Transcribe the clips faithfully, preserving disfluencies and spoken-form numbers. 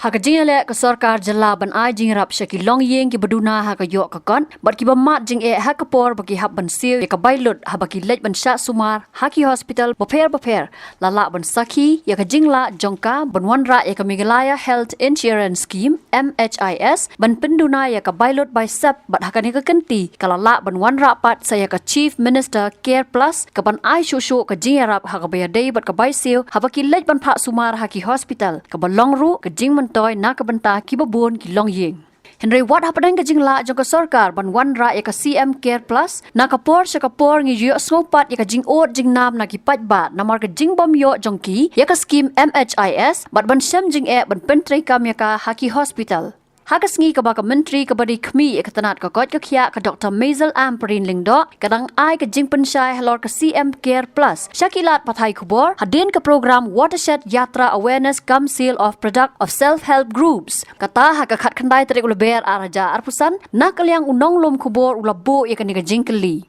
Ha ka jingïaleh ka sorkar jylla ban ai jingïarap sha ki longïing kiba duna ha ka ïoh ka kot bad kiba mad jingeh ha ka por ba ki hap ban siew ïa ka bai lut haba ki leit ban shah sumar ha ki hospital bapher bapher, la lah ban sakhi ïa ka jinglah jong ka ban wanrah ïa ka Meghalaya Health Insurance Scheme, M H I S, ban pynduna ïa ka bai lut bai sep. Bad ha kane ka kynti ka la lah ban wanrah pat sa ïa ka Chief Minister Care Plus, ka ban ai shuh shuh ka jingïarap ha kaba ïadei bad ka bai siew haba ki leit ban phah sumar ha ki hospital, kaba long ruh ka jingmyntoi na ka bynta kiba bun ki longïing. Hynrei wat hapdeng ka jinglah jong ka sorkar ban wanrah ïa ka C M Care Plus, na ka por sha ka por ngi ju ïohsngew pat ïa ka jingud jingnam na ki paidbah namar ka jingbym ïoh jong ki ïa ka skim M H I S bad ban shem jingeh ban pyntreikam ïa ka ha ki hospital. Ha ka sngi kaba ka Myntri kaba dei khmih ïa ka tnat ka koit ka khiah, ka Doctor Maisel Ampareen Lyngdoh, ka dang ai ka jingpynshai halor ka C M Care Plus sha ki lad pathai khubor hadien ka program Watershed Yatra Awareness cum Sale of Product of Self Help Groups, kata ha ka khatkhyndai tarik u Lber ar hajar arphew san, na ka liang u nonglum khubor u la buh ïa kane ka jingkylli.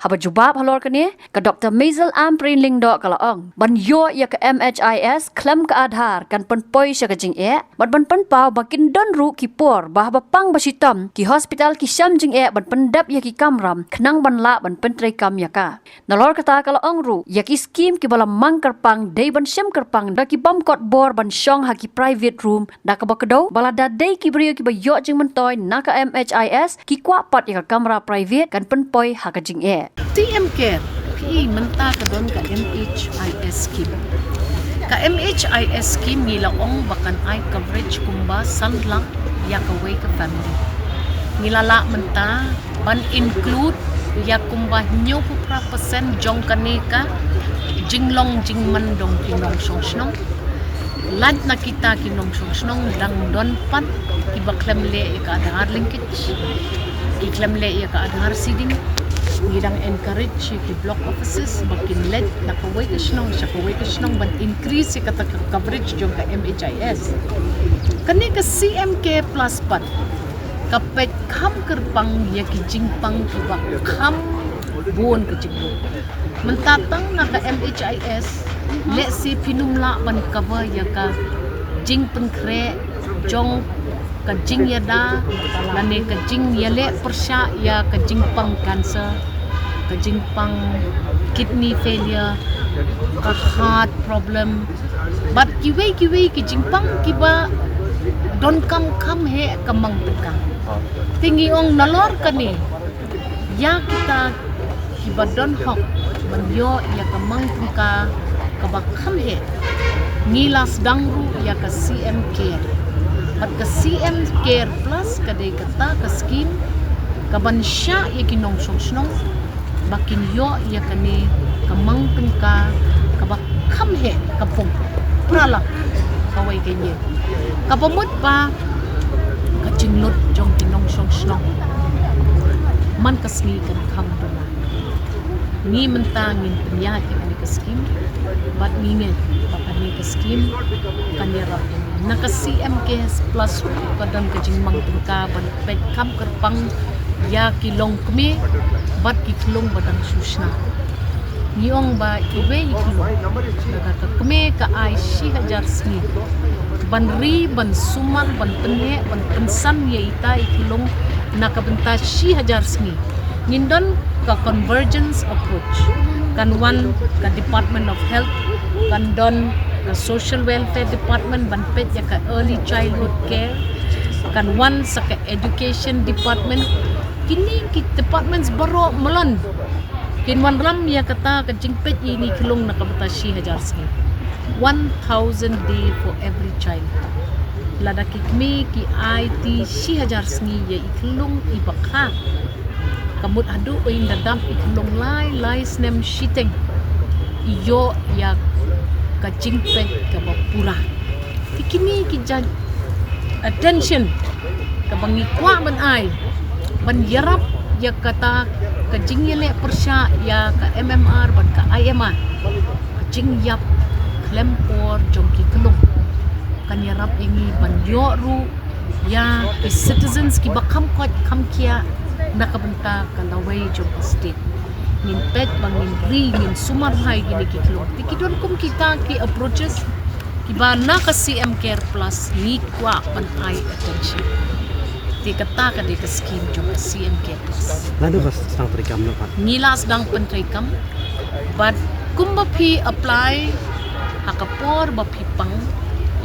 Haba jubab halor kane, ka Doctor Maisel Ampareen Lyngdoh ka la ong, ban ïoh ïa ka M H I S khlem ka Aadhaar kan pynpoi sha ka jingeh bad ban pynpaw ba kin don ruh ki por ba haba pang ba shitom ki hospital ki shem jingeh ban pyndep ïa ki kamram khnang ban lah ban pyntreikam ïa ka. Nalor kata ka la ong ruh, ïa ki skim kiba la mang kyrpang dei ban shem kyrpang da ki bym kot bor ban shong ha ki private room, da kaba kdew ba lada dei ki briew kiba ïoh jingmyntoi na ka M H I S, ki kwah pat ïa ka kamra private kan pynpoi ha ka jingeh. C M Care, phi mynta ka don ka M H I S scheme. Ka M H I S scheme ngi la ong ba kan ai coverage kumba san lak ïa kawei ka family. Ngi la lah mynta ban include ïa kumba hynñiewphew phra percent jong kane ka jinglong jingman jong ki nongshong shnong. Lait na kita ki nongshong shnong dang don pat kiba khlem leh ïa ka Aadhaar linkage, ki khlem leh ïa ka Aadhaar seeding. Ngi dang encourage ïa ki block offices ba kin leit na kawei ka shnong sha kawei ka shnong ban increase ïa kata ka coverage jong ka M H I S. Kane ka C M Care Plus pat ka peit kham kyrpang ïa ki jingpang kiba kham bun ka jinglut. Mynta tang na ka M H I S, lehse phin ym lah ban cover ïa ka jingpynkhreh jong ka jingïada lane ka jingïaleh pyrshah ïa ka jingpang cancer, ka jingpang kidney failure, ka heart problem, bad kiwei kiwei ki jingpang kiba donkam kham heh ka mang tyngka. Te ngi ong nalor kane, ïa kita kiba don hok ban ïoh ïa ka mang tyngka kaba kham heh, ngi la sdang ruh ïa ka C M Care. Bad ka C M Care Plus ka dei kata ka skim kaban shah ïa ki nongshong shnong ba kin ïoh ïa kane ka mang tyngka kaba kham heh, ka pung phra lak kawei ka ïing. Kaba mut ba ka jinglut jong ki nongshong shnong man ka sngi kan kham duna. Ngi mynta ngin pynïaid ïa kane ka skim bad ngi ngeit ba kane ka skim kan ïarap ïa ngi. Na ka C M Care Plus ruh ka don ka jingmang tyngka ban peit kham kyrpang ïa ki longkmie bad ki khyllung ba dang shu shna. Ngi ong ba iwei i khyllung, lada ka kmie ka ai shi hajar sngi ban ri, ban sumar, ban pynheh, ban pynsan ïa ita i khyllung na ka bynta shi hajar sngi. Ngin don ka convergence approach. Kan wan ka Department of Health, kan don ka Social Welfare Department ban peit ïa ka Early Childhood Care, kan wan sa ka Education Department. Kine ki departments baroh malon kin wanrah ïa kata ka jingpeit ïa ine i khyllung na ka bynta shi hajar sngi. One thousand day for every child. Lada ki kmie ki aiti shi hajar sngi ïa i khyllung iba kha, ka mut haduh ba in da dap i khyllung lai lai snem shiteng, i ïoh ïa ka jingpeit kaba pura. Te kine ki jait attention kaba ngi kwah ban ai ban ïarap ïa kata ka jingïaleh pyrshah ïa ka M M R bad ka I M R, ka jingïap khlem por jong ki khyllung, kan ïarap ïa ngi ban ïoh ruh ïa ki citizens kiba kham koit kham khiah na ka bynta ka lawei jong ka state. Ngin peit ba ngin ri, ngin sumar bha ïa kine ki khyllung. Te ki don kum kita ki approaches Kiba na ka C M Care Plus ngi kwah ban ai attention. Te kata ka dei ka scheme jong ka C M Care Plus. Lada ba sdang treikam na pat. Ngi la sdang pyntreikam. Bad kumba phi apply ha ka por ba phi pang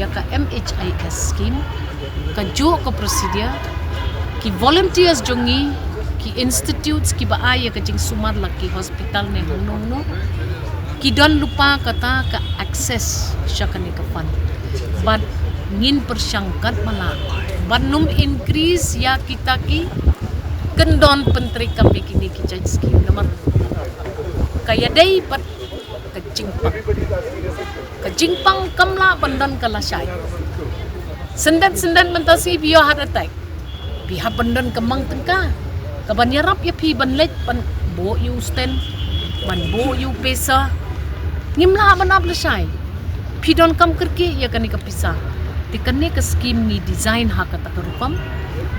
ïa ka M H I S scheme, ka juh ka procedure, ki volunteers jong ngi, ki institutes kiba ai ïa ka jingsumar la ki hospital ne hangno hangno, ki don lypa kata ka access sha kane ka fund. Bad ngin pyrshang katba lah ban nym increase ïa kita ki kyndon pyntreikam ïa kine ki jait scheme namar ka ïadei bad ka jingpang. Ka jingpang kam lah ban don ka lashai. Syndet syndet mynta shi phi ïoh heart attack, phi hap ban don ka mang tyngka kaban ïarap ïa phi ban leit ban buh ïa u stent, ban buh ïa u pacer. Ngim lah ban ap lashai. Phi donkam kyrkieh ïa kane ka pisa. Te kane ka scheme ngi design ha kata ka rukom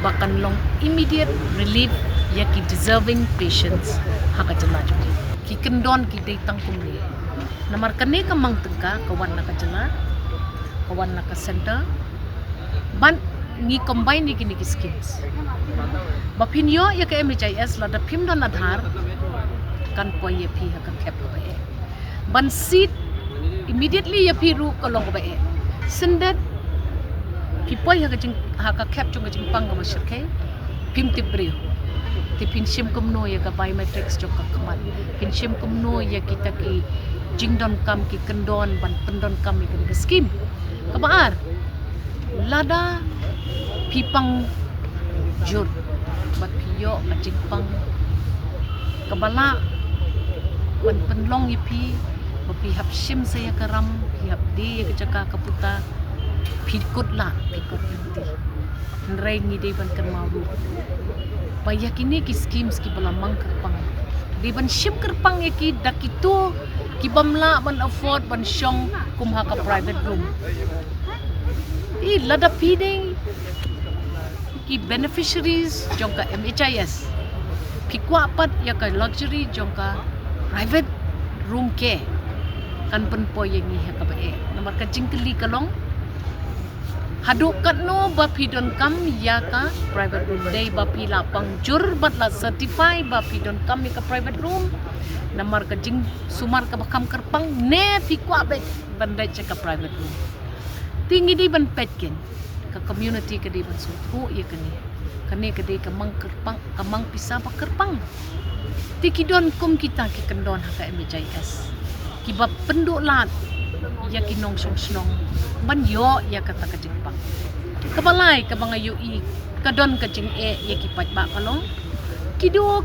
ba kan long immediate relief ïa ki deserving patients ha ka jylla jong ngi. Ki kyndon ki dei tang kumne. Namar kane ka mang tyngka ka wan na ka jylla, ka wan na ka centre. Bad ngi combine ïa kine ki schemes. Ba phin ïoh ïa ka M H I S lada phim don Aadhaar, kan poi ïa phi ha ka khep kaba eh. Ban seed immediately ïa phi ruh ka long kaba eh. Syndet phi poi ha ka jing, ha ka khep jong ka jingpang kaba shyrkhei, phim tip briew. Te phin shim kumno ïa ka biometrics jong ka khmat, phin shim kumno ïa kita ki jingdonkam ki kyndon ban pyndonkam ïa kane ka scheme. Kaba ar, lada phi pang jur bad phi ïoh ka jingpang kaba lah ban pynlong ïa phi ba phi hap shim sa ïa ka ram, phi hap die ïa ka jaka ka puta, phi kut lah, phi kut lynti. Hynrei ngi dei ban kynmaw ruh ba ïa kine ki schemes kiba la mang kyrpang, dei ban shim kyrpang ïa ki da kito ki bym lah ban afford ban shong kum ha ka private room. I lada phi dei ki beneficiaries jong ka M H I S, phi kwah pat ïa ka luxury jong ka private room care, kan pynpoi ïa ngi ha kaba eh. Namar ka jingkylli ka long, haduh katno ba phi donkam ïa ka private room? Dei ba phi la pang jur bad la certify ba phi donkam ïa ka private room, namar ka jingsumar kaba kham kyrpang, ne phi kwah beit ban leit sha ka private room? Te ngi dei ban peit kein, ka community ka dei ban sngewthuh ïa kane. Kane ka dei ka mang kyrpang, ka mang pisa ba kyrpang. Te ki don kum kita ki kyndon ha ka M H I S kiba pynduh lad ïa ki nongshong shnong ban ïoh ïa kata ka jingpang. Kaba lai kaba nga ïohi, ka don ka jingeh ïa ki paidbah ka long, ki duh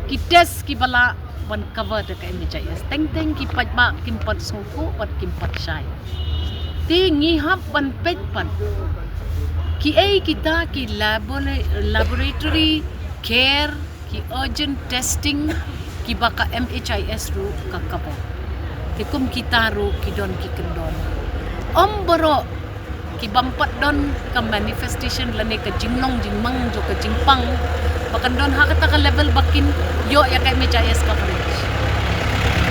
ki test kiba lah ban cover da ka M H I S. Teng teng ki paidbah kim pat sngewthuh bad kim pat shai. Te ngi hap ban peit pat kiei kita ki labora-, laboratory care, ki urgent testing kiba ka M H I S ruh ka cover. Te kum kita ruh ki don ki kyndon. Ym baroh ki bym pat don ka manifestation lane ka jinglong jingmang jong ka jingpang ba kan don ha kata ka level ba kin ïoh ïa ka M H I S coverage.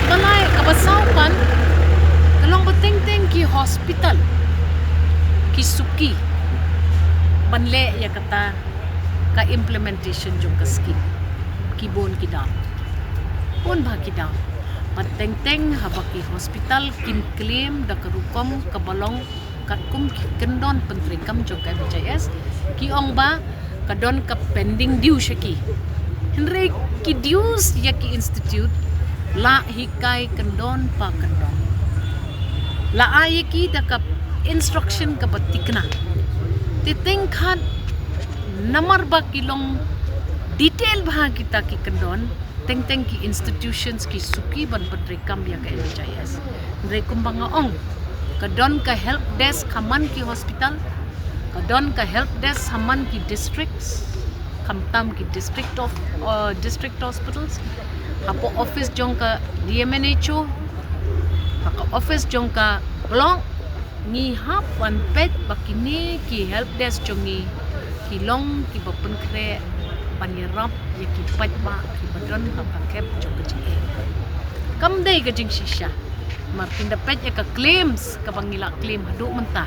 Balei? Kaba saw pat ka long ba teng teng ki hospital ki suki ban leh ïa kata ka implementation jong ka scheme. Ki bun ki daw, bun bha ki daw. Bad teng teng haba ki hospital kin claim da ka rukom kaba long katkum ki kyndon pyntreikam jong ka M H I S, ki ong ba ka don ka pending due sha ki. Hynrei ki dues ïa ki institute la hikai kyndon pa kyndon, la ai ïa ki da ka instruction kaba thikna. Te teng kat namar ba ki long detail bha kita ki kyndon, teng teng ki institutions ki suki ban pyntreikam ïa ka M H I S. Hynrei kumba nga ong, ka don ka help desk ha man ki hospital, ka don ka help desk ha man ki districts, khamtam ki district of, uh, district hospitals, hapoh office jong ka D M N H O, ha ka office jong ka block. Ngi hap ban peit ba kine ki help desk jong ngi ki long kiba pynkhreh ban ïarap ïa ki paidbah kiba don ha ka khep jong ka jingeh. Kam dei ka jingshisha. Mar kin da peit ïa ka claims kaba ngi la claim haduh mynta,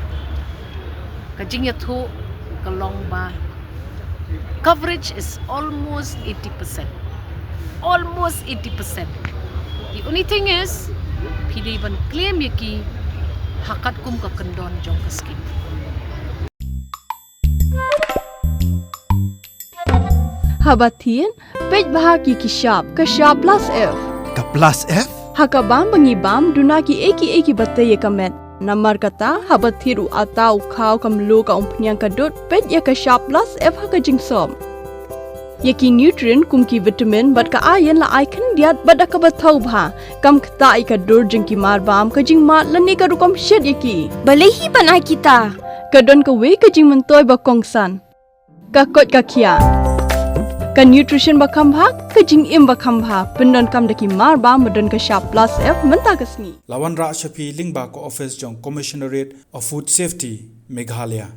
ka jingïathuh ka long ba coverage is almost eighty percent. Almost eighty percent. The only thing is, phi dei ban claim ïa ki ha katkum ka kyndon jong ka scheme. Haba thied, peit bha ki ki shap, ka shap plus F. Ka plus F? Ha ka bam ba ngi bam, duna ki ei ki ei kiba tei ïa ka met. Namar kata, haba thied u atta, u khaw, ka mluh, ka umphniang, ka dud, peit ïa ka shap plus F ha ka jingsop. Ïa ki nutrient kum ki vitamin bad ka iron la ai khyndiat bad da kaba thaw bha. Kam ktah ïa ka dur jong ki marbam, ka jingmad lane ka rukom shet ïa ki. Balei hi ban ai kita? Ka don kawei ka jingmyntoi ba kongsan. Ka koit ka khiah. Ka nutrition ba kham bha, ka jingim ba kham bha. Pyndonkam da ki marbam ba don ka shap plus F mynta ka sngi. La wanrah sha phi lyngba ka office jong Commissionerate of Food Safety, Meghalaya.